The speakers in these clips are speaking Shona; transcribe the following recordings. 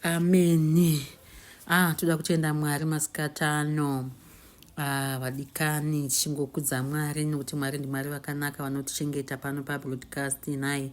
Ameni. Ah, toda kutenda Mwari masikati ano. Ah, vadikani tichingokudza Mwari nokuti Mwari ndiMwari vakanaka vanotichengeta pano pabroadcast nhai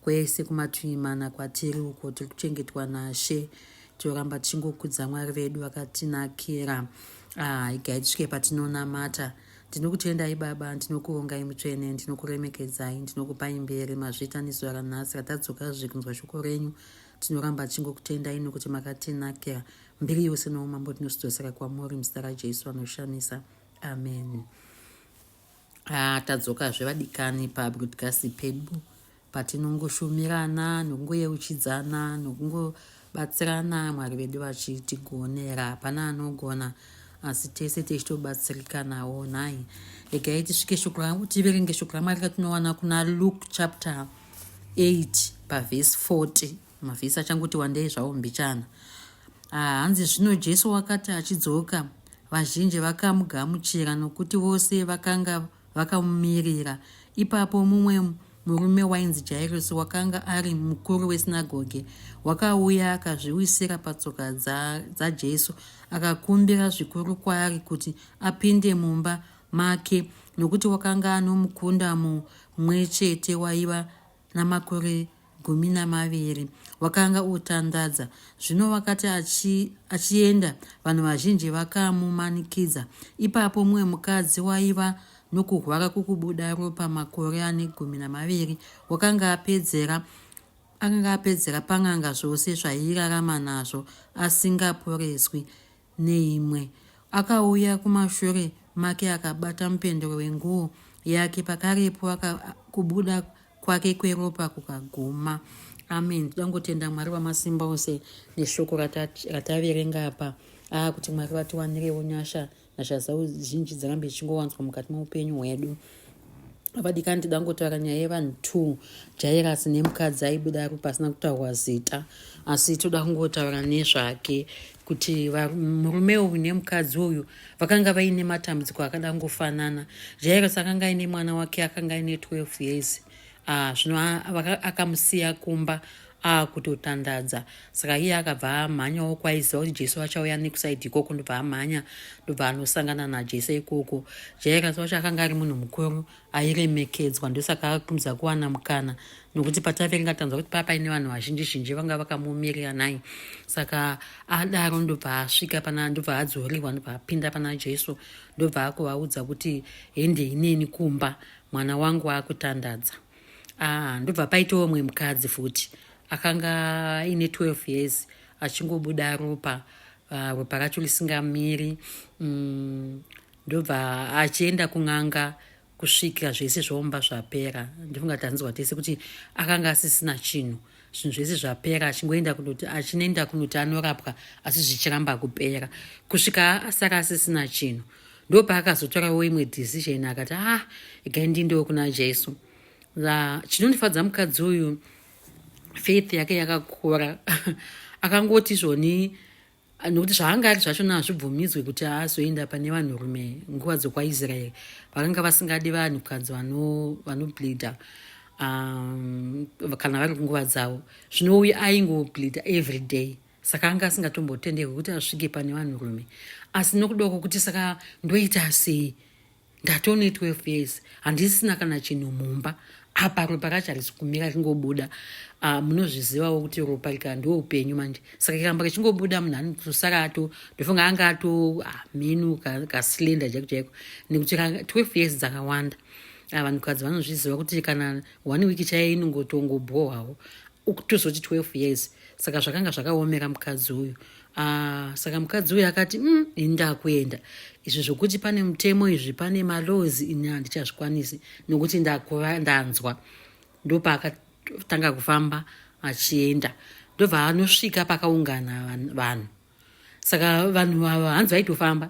kwese kumatuimana kwatiri uko tiri kuchengetwa naShe. Toramba tichingokudza Mwari vedu vakatinakira. Ah, igai tisvike patinonamata. Ndinokutendai Baba, ndinokuongai Mutsvene, ndinokuremekedzai, ndinokupai mberi mazvita nezuva ranhasi ratadzokazve kunzwa shoko renyu. Tinoramba tichingokutendai nokuti makatinakira. Mbiri yose noumambo tinozvidzosera kwamuri muzita raJesu anoshamisa. Amen. Ah, tadzokazve vadikani pabroadcast pedu patinongoshumirana nokungoyeuchidzana nokungobatsirana Mwari vedu vachitigonera. Hapana anogona asi tese tichitobatsirikanawo nhai. Regai tisvike shoko rangu tiverenge shoko raMwari ratinowana kuna Luke chapter 8 pavhesi 40 mavhesi achangoti wandei zvawo mbichana. Ah, hanzi zvino Jesu wakati achidzoka vazhinji vakamugamuchira nokuti vose vakanga vakamumirira. Ipapo mumwe murume wainzi Jairosi wakanga ari mukuru wesinagoge wakauya akazviwisira patsoka dzaJesu dza akakumbira zvikuru kwaari kuti apinde mumba make nokuti wakanga anomukunda mumwe chete waiva namakore 12 wakanga otandadza. Zvino wakati achi, achienda, vanhu vazhinji vakamumanikidza. Ipapo mumwe mukadzi waiva nokurwara kwokubuda ropa makore ane 12 wakanga apedzera akanga apedzera pan'anga zvose zvairarama nazvo asingaporeswi. Neimwe. Akauya kumashure make akabata mupendero wenguo yake, pakarepo aka, kubuda kwake kweropa kukaguma. Amen. Toda kungotenda Mwari wamasimba ose neshoko rataverenga apa. Ah, kuti Mwari vatiwanirewo nyasha, nyasha dzavo zhinji dzirambe dzichingowanzwa mukati meupenyu hwedu. Vadikani, toda kungotaura nyaya yevanhu two, Jairus nemukadzi aibuda ari pasina kutaurwa zita, asi toda kungotaura nezvake kuti murume uyu nemukadzi uyu vakanga vaine matambudziko akada kungofanana. Jairus akanga aine mwana wake akanga aine 12 years. Ah, zvino akamusiya kumba akutotandadza saka iye akabva amhanyawo kwaiziva kuti Jesu achauya nekusaidi ikoko, ndobva amhanya ndobva anosangana naJesu ikoko. Jairus wacho akanga ari munhu mukuru airemekedzwa, ndosaka akumza kuwana mukana nokuti pataverenga tanzwa kuti paa paine vanhu vazhinji zhinji vanga vakamumirira nai. Saka adaro ndobva asvika pana, ndobva adzoriwa, ndobva apinda pana Jesu, ndobva akuvaudza kuti hendei neni kumba, mwana wangu akutandadza. Ah, ndobva paitawo umwe mukadzi futi akanga aine 12 years achingobuda ropa, ropa racho risingamiri. Ndobva achienda kun'anga kusvikira zvese zvaomba zvapera. Ndifunga tanzwa tese kuti akanga asisina chinhu, zvinhu zvese zvapera, achingoenda kunoti achinoenda kunoti anorapwa asi zvichiramba kupera kusvika asara asisina chinhu. Ndopaakazotorawo imwe decision akati ah, regai ndindewo kuna Jesu. Chinondifadza mukadzi uyu faith yake yakakura. Akangoti zvoni nokuti zvaanga ari zvachona hazvibvumidzwe kuti azoenda pane vanhurume. Nguva dzokwaIsraeri vakanga vasingadi vanhukadzi vanobleeda kana vari kunguva dzavo. Zvino uyu aingobleeda every day, saka anga asingatombotenderwi kuti asvike pane vanhurume. Asi nokuda kwokuti saka ndoita sei, ndatone 12 years handisina kana chinhu mumba, apa ropa racho harisi kumira ringobuda. Munozvizivawo kuti ropa rika ndiwo upenyu manje, saka kiramba richingobuda munhu anotosara ato, ndofunga anga ato mhinu kaslender chaiko chaiko nekuti 12 years dzakawanda. Vanhukadzi vanozviziva kuti kana one week chaiyo inongotongobhohwawo, tozoti 12 years. Saka zvakanga zvakaomera mukadzi uyu. Saka mukadzi uyu akati ini ndakuenda, izvi zvokuti pane mutemo izvi, pane malozi, ini handichazvikwanisi nokuti ndakuva ndanzwa. Ndopaakatanga kufamba achienda, ndobva anosvika pakaungana vanhu. Saka vanhu ava hanzi vaitofamba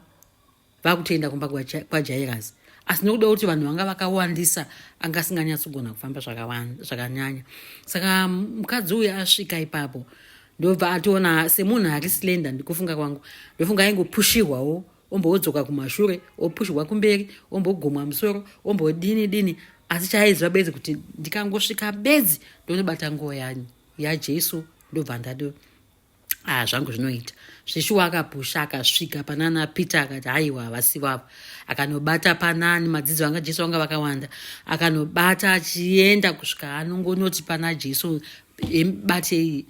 vakutoenda kumba kwaJairus, asi nokuda kuti vanhu vanga vakawandisa anga asinganyatsogona kufamba zvakanyanya. Saka mukadzi uyu asvika ipapo ndobva atoona semunhu ari slender, ndikufunga kwangu ndofunga aingopushirwawo, ombodzoka kumashure, opushirwa kumberi, ombogomwa musoro, ombodini dini, asi chaaiziva bedzi kuti ndikangosvika bedzi ndonobata nguo yaJesu ndobva ndado Ah, zvangu zvinoita zveshuwa. Akapusha akasvika panana Peter, akati haiwa, havasi vavo. Akanobata panani madzidzo anga Jesu vanga vakawanda, akanobata achienda kusvika anongonoti pana Jesu, batei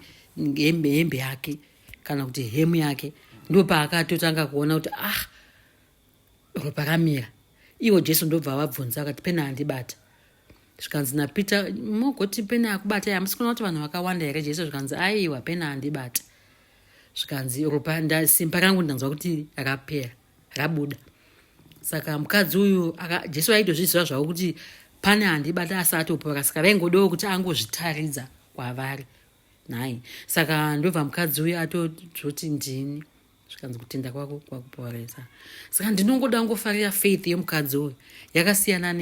hembe, hembe yake kana kuti hemu yake. Ndopaakatotanga kuona kuti ah, ropa ramira. Iwo Jesu ndobva vabvunza akati, "Pena andibata?" Zvikanzi naPeter, "Mogoti pena akubata? Hamusi kuona kuti vanhu vakawanda here, Jesu?" Zvikanzi, "Aiwa, pena andibata." Zvikanzi, "Ropa, simba rangu ndanzwa kuti rapera, rabuda." Saka mukadzi uyu, Jesu aitozviziva zvavo kuti pane handibata asi atopora, saka vaingodawo kuti angozvitaridza kwavari nhai. Saka ndobva mukadzi uyu atozoti, "Ndini." Zvikanzi, "Kutenda kwako kwakuporesa." Saka ndinongoda kungofarira faith yemukadzi uyu, yakasiyana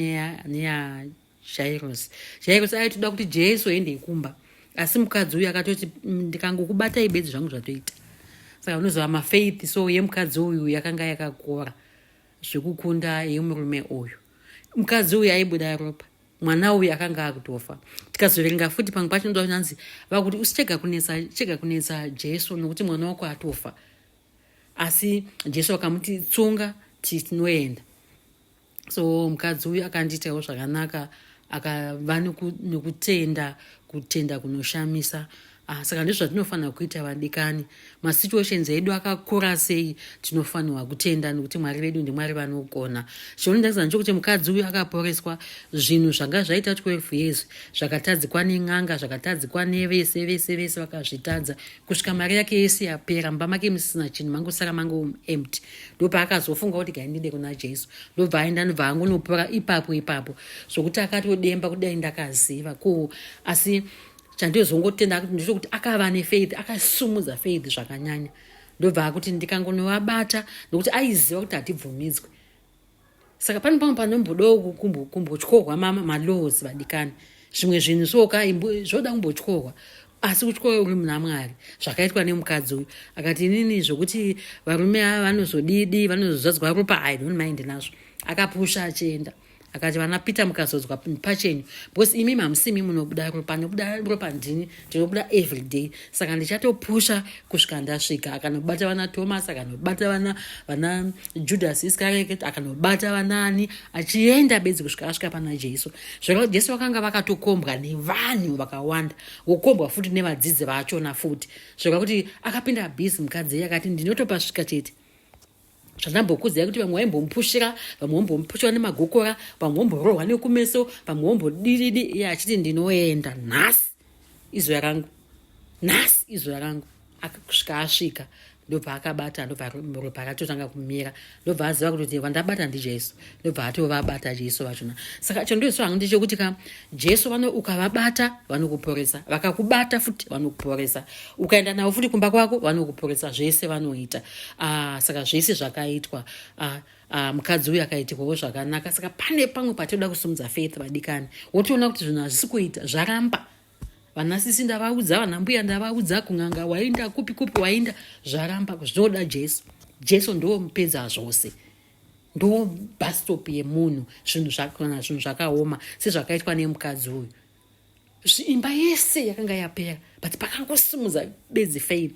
neyaJairos. Jairos aitoda kuti Jesu ende kumba, asi mukadzi uyu akatoti, "Ndikangokubatai bedzi, zvangu zvatoita." Saka unoziva mafaith so yemukadzi uyu yakanga yakakora zvekukunda yemurume uyu. Mukadzi uyu aibuda ropa, mwana uyu akanga akutofa. Tikazoverenga futi pamwe pacho ndoanzi vakuti, "Usichega kunetsa, chega kunetsa Jesu, nokuti mwana wako atofa." Asi Jesu akamuti, "Tsunga, tinoenda." So mukadzi uyu akandiitawo zvakanaka, akava nekutenda, kutenda kunoshamisa. Ah, saka ndizvo zvatinofanira kuita, vadikani. Masituations edu akakura sei, tinofanirwa kutenda nekuti Mwari vedu ndiMwari vanogona. Chinondakisa ndechokuti mukadzi uyu akaporeswa zvinhu zvanga zvaita 12 years, zvakatadzikwa nen'anga, zvakatadzikwa nevese vese vese, vakazvitadza kusvika mari yake yese yapera, mumba make musisina chinhu, mangosara mango empty. Ndopaakazofunga kuti, "Gai ndinde kuna Jesu." Ndobva aenda, ndobva angonopora ipapo ipapo, zvokuti akatodemba, "Kudai ndakaziva ko." Asi chandizongotenda ndechekuti akava nefaith, akasumudza faith zvakanyanya. Ndobva akuti, "Ndikangonovabata," nokuti aiziva kuti hatibvumidzwe. Saka pane pamwe panombodawo kumbotyorwa malaws, vadikani. Zvimwe zvinhu soka zvoda kumbotyorwa, asi kutyora uri muna Mwari, zvakaitwa nemukadzi uyu. Akati, "Inini zvokuti varume ava vanozodidi, vanozozadzwa ropa, I don't mind nazvo." Akapusha achienda, akati, "Vana Peter, mukazodzwa pachenyu, because imi hamusimi munobuda ropa, nobuda ropa ndini, ndinobuda every day, saka ndichatopusha kusvika ndasvika." Akanobata vana Thomas, akanobata vana Judas Iscariot, akanobata vanani, achienda bedzi kusvika asvika pana Jesu. Zvaka Jesu vakanga vakatokombwa nevanhu vakawanda, wokombwa futi nevadzidzi vachona futi, zvaka kuti akapinda busy mukadzi iye, akati, "Ndinotopasvika chete." Zvandambokudzai kuti vamwe vaimbomupushira, vamwe vombomupushira nemagokora, vamwe vomborohwa nekumeso, vamwe vombodididi, iye achiti, "Ndinoenda nhasi, izuva rangu, nhasi izuva rangu." Kusvika asvika, ndobva akabata, ndobva ropa ratotanga kumira. Ndobva aziva kuti vandabata ndiJesu, ndobva atovabata Jesu vachona. Saka chondoiso hangu ndechekuti ka Jesu vano, ukavabata vanokuporesa, vakakubata futi vanokuporesa, ukaenda navo futi kumba kwako vanokuporesa, zvese vanoita. Ah, saka zvese zvakaitwa, mukadzi uyu akaitirwawo zvakanaka. Saka pane pamwe patinoda kusumudza faith, vadikani. Wotoona kuti zvinhu hazvisi kuita, zvaramba. Vanasisi ndavaudza, vana mbuya ndavaudza, kun'anga wainda, kupi kupi wainda, zvaramba. Zvinoda Jesu. Jesu ndo mupedza zvose, ndo bus stop yemunhu. Zvinhu kana zvinhu zvakaoma sezvakaitwa nemukadzi uyu, imba yese yakanga yapera, but pakangosimudza bedzi faith,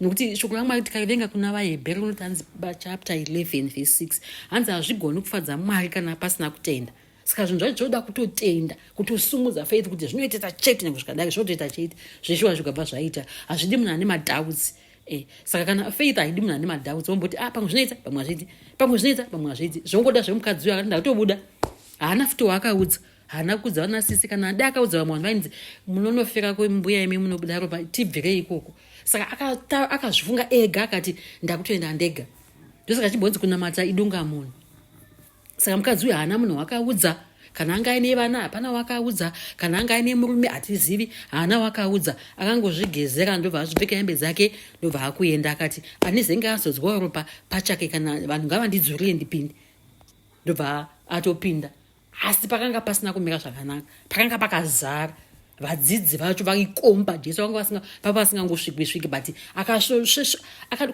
nokuti shoko raMwari tikaverenga kuna vaHebheru rinoti, hanzi chapter 11 verse 6, hanzi hazvigoni kufadza Mwari kana pasina kutenda. Saka zvinhu zvacho zvoda kutotenda, kutosumudza faith kuti zvinoitita chete, nyange zvikadai zvinotoita chete. Zveshuwa zvikabva zvaita. Hazvidi munhu ane madoubts. Saka kana faith haidi munhu ane madoubts, womboti, "Ah, pamwe zvinoita, pamwe hazviiti, pamwe zvinoita, pamwe hazviiti." Zvongoda zvemukadzi uyo akati, "Ndatobuda." Haana futi waakaudza, haana kuudza vanasisi. Kana ade akaudza vamwe vanhu, vainzi, "Munonofira kwembuya imi, munobuda ropa, tibvirei ikoko." Saka akazvifunga ega, akati, "Ndakutoenda ndega." Ndosaka chimbonzi kunamata idunga munhu. Saka mukadzi uyu haana munhu wakaudza. Kana anga aine vana, hapana wakaudza. Kana anga aine murume, hatizivi, haana wakaudza. Akangozvigezera, ndobva azvipfeka hembe dzake, ndobva akuenda. Akati, "Anezenge azodzwawo ropa pachake, kana vanhu ngavandidzurire ndipinde." Ndobva atopinda, asi pakanga pasina kumira zvakanaka, pakanga pakazara. Vadzidzi vacho vaikomba Jesu, vanga pava vasingangosvikwi sviki, but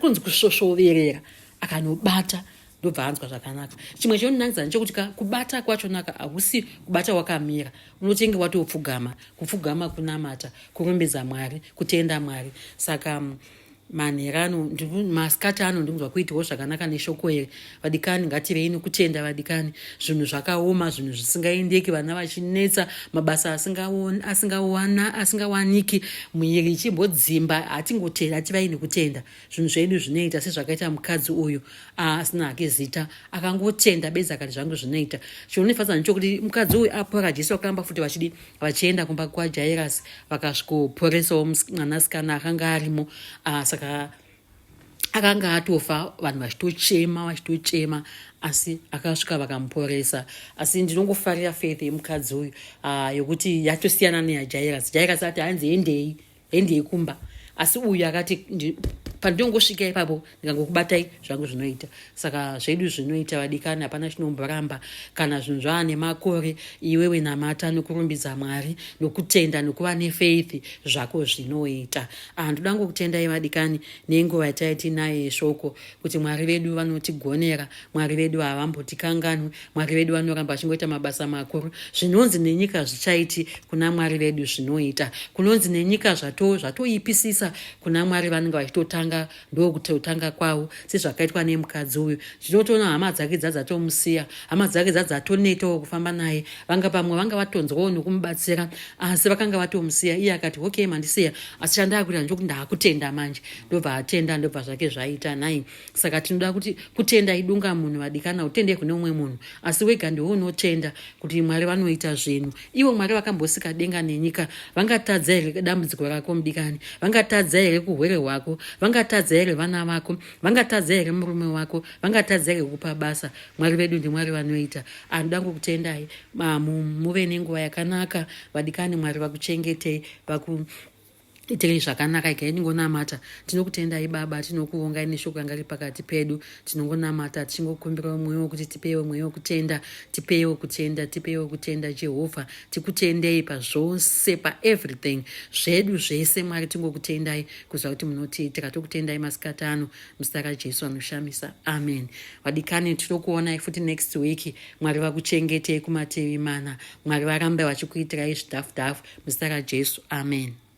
kunzi kusvosvoverera, akanobata, ndobva anzwa zvakanaka. Chimwe chinonakidza ndechekuti kubata kwachonaka hausi kubata wakamira, unotenge watopfugama. Kupfugama kunamata, kurumbidza Mwari, kutenda Mwari. Saka Manheru ano, masikati ano ndikunzwa kuitiwo zvakanaka neshoko iri. Vadikani, ngativei nokutenda vadikani. Zvinhu zvakaoma, zvinhu zvisingaendeki, vana vachinetsa, mabasa asingawaniki, muviri ichimbodzimba, hatingotenda, hativai nekutenda. Zvinhu zvedu zvinoita sezvakaita mukadzi uyu asina hake zita, akangotenda bedzi akati zvangu zvinoita. Chinonifadza ndechokuti mukadzi uyu apora, Jesu akaramba futi vachidi vachienda kumba kwaJairus, vakasvikoporesawo mwanasikana akanga arimo. Saka akanga atofa, vanhu vachitochema vachitochema, asi akasvika vakamuporesa. Asi ndinongofarira faith yemukadzi uyu yokuti yatosiyana neyaJairus. Jairus ati hanzi endei, endei kumba, asi uyu akati pandinongosvika ipapo ndikangokubatai zvangu zvinoita. Saka zvedu zvinoita vadikani, hapana chinomboramba. Kana zvinhu zvava nemakore, iwewe namata nokurumbidza Mwari nokutenda nokuva nefaith, zvako zvinoita. Ndoda ngokutendai vadikani nenguva yataitinayo yeshoko, kuti Mwari vedu vanotigonera, Mwari vedu havambotikanganwi, Mwari vedu vanoramba vachingoita mabasa makuru. Zvinonzi nenyika zvichaiti, kuna Mwari vedu zvinoita. Kunonzi nenyika zvatoipisisa, kuna Mwari vanenge vachitotanga, ndokutotanga kwavo, sezvakaitwa nemukadzi uyu. Tinotoona hama dzake dzadzatomusiya, hama dzake dzadzatonetawo kufamba naye. Vanga pamwe vanga vatonzwawo nokumubatsira, asi vakanga vatomusiya. Iye akati, "Okay, mandisiya, asi chandakuita ndokuti ndaakutenda manje." Ndobva atenda, ndobva zvake zvaita nhai. Saka tinoda kuti kutenda idunga munhu vadikana, utende kune umwe munhu, asi wega ndiwe unotenda kuti Mwari vanoita zvinhu. Ivo Mwari vakambosika denga nenyika, vangatadza here dambudziko rako mudikani? Vangatadza here kuhwere hwako? Vangatadza here vana vako? Vangatadza here murume wako? Vangatadza here kupa basa? Mwari vedu ndiMwari vanoita. Anoda ngokutendai, muve nenguva yakanaka vadikani. Mwari vakuchengetei, vaku itirei zvakanaka. Igai ndingonamata. Tinokutendai Baba, tinokuongai neshoko ranga riri pakati pedu. Tinongonamata tichingokumbirawo mweya wekuti tipeiwo mweya wekutenda, tipeiwo kutenda, tipeiwo kutenda Jehovha. Tikutendei pazvose, paeverything zvedu zvese Mwari, tingokutendai kuziva kuti munotiitira. Tokutendai masikati ano muzita raJesu anoshamisa, amen. Vadikani, tinokuonai futi next week. Mwari vakuchengetei kumativi mana. Mwari varambe vachikuitirai zvidhafu dhafu muzita raJesu, amen.